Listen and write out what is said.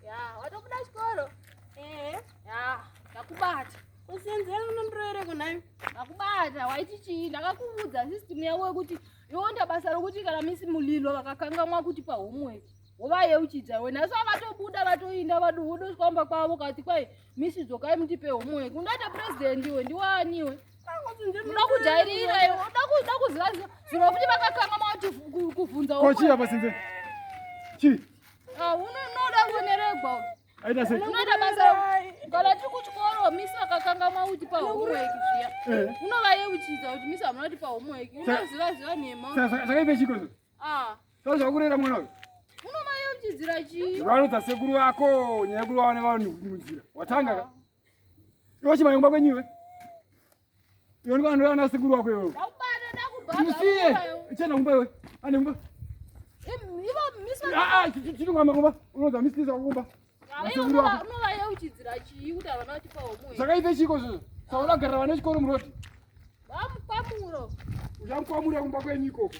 Ya, watobuda chikoro? Eh. Ya, ndakubata. Usenzera unondiroereko nhai? Ndakubata, waiti chii? Ndakakuudza system yako yekuti yonda basa rokuti kana misi mulilo vakakangamwa kuti pa homework. Wovayeuchidza wena. Asi vatobuda vatoinda vadosvamba kwavo kati kwai misi dzokai mutipe homework. Unoita president iwe ndiwani iwe? Unoda kujairira iwe, unoda kuziva zviro kuti vakakangamwa kuti kuvhunza Ko chii apa sinze? Chii? Ah, unoda kuneregwa. Aita sei? Unoita basa kana tiri kuchikoro misi vakakangamwa kuti pa homework zviya. Eh. Unovayeuchidza kuti misi hamuna kuti pa homework. Unoziva ziva nhema. Saka chiko izvo? Ah. Saka zvakurera mwana uyu. Unomayeuchidzira chii? Vanodza sekuru vako nyaya yekuri vaone vanhu munzira. Watanga ka? Iwe chimanya kumba kwenyu iwe. Iwe ndiko ana sekuru wako iwe. Ndakubata ndakubata. Musiye. Chena kumba iwe. Ane kumba. Ivo misi Ah ah, chiri kumba kumba. Unodza misi tisa kumba. Sekuru wako. Unovayeuchidzira chii kuti havana kuti pa homework? Zvakaipe chiko izvozvo? Saka unogarira vana vechikoro murodi. Vamukwamuro. Uchamukwamura kumba kwenyu ikoko.